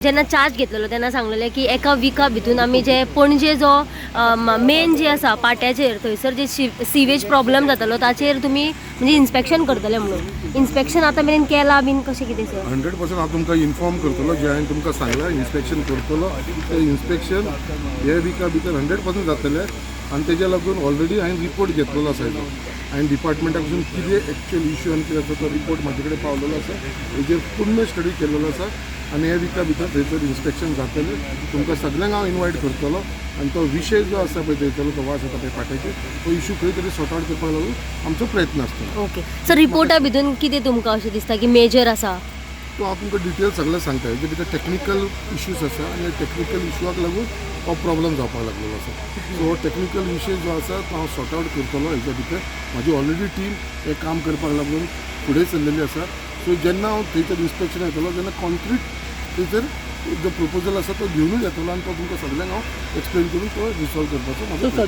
जेन्ना चार्ज घेतलेलो तेन्ना सांगलेलें की एका विका भितून आमी जे पणजे जो मेन जे आसा पाट्याचेर थंयसर जे सिवेज प्रॉब्लम जातालो ताचेर तुमी म्हणजे इन्स्पेक्शन करतले म्हणून. इन्स्पेक्शन आतां मेरेन केलां बीन कशें कितें सर? 100% हांव तुमकां इन्फॉर्म करतलो. जें हांवें तुमकां सांगलां, इन्स्पेक्शन करतलो. तें इन्स्पेक्शन हे विका भितर 100% जातलें आनी तेज्या लागून ऑलरेडी हांवें रिपोर्ट घेतलेलो आसा. हेजो हांवें डिपार्टमेंटा कडसून कितें एक्चुअल इश्यू आनी कितें आसा तो रिपोर्ट म्हाजे कडेन पावलेलो आसा. हेजेर पूर्ण स्टडी केलेलो आसा आनी हे विका भितर थंयसर इन्स्पेक्शन जातलें. तुमकां सगल्यांक हांव इनवायट करतलो आनी तो विशय जो आसा पळय, थंयसर तो वास येता पळय पाट्याचेर, तो इश्यू खंय तरी सॉर्ट आवट करपाक लागून आमचो प्रयत्न आसतलो. ओके सर, रिपोर्टा भितून कितें तुमकां अशें दिसता की मेजर आसा? तो हांव तुमकां डिटेल सगळें सांगता. हेजे भितर टॅक्निकल इश्यूज आसा आनी टॅक्निकल इश्यूआक लागून हो प्रॉब्लम जावपाक लागलेलो आसा. सो हो टॅक्निकल विशय जो आसा तो हांव सॉर्ट आवट करतलो. हेज्या भितर म्हाजी ऑलरेडी टीम हें काम करपाक लागून फुडें सरलेली आसा. सो जेन्ना हांव थंयसर इन्स्पेक्शन येतलो तेन्ना कॉन्क्रीट थंयसर जो प्रपोजल आसा तो घेवनूच येतलो आनी तो तुमकां सगल्यांक हांव एक्सप्लेन करून तो रिसॉल्व करपाचो म्हाजो प्रयत्न.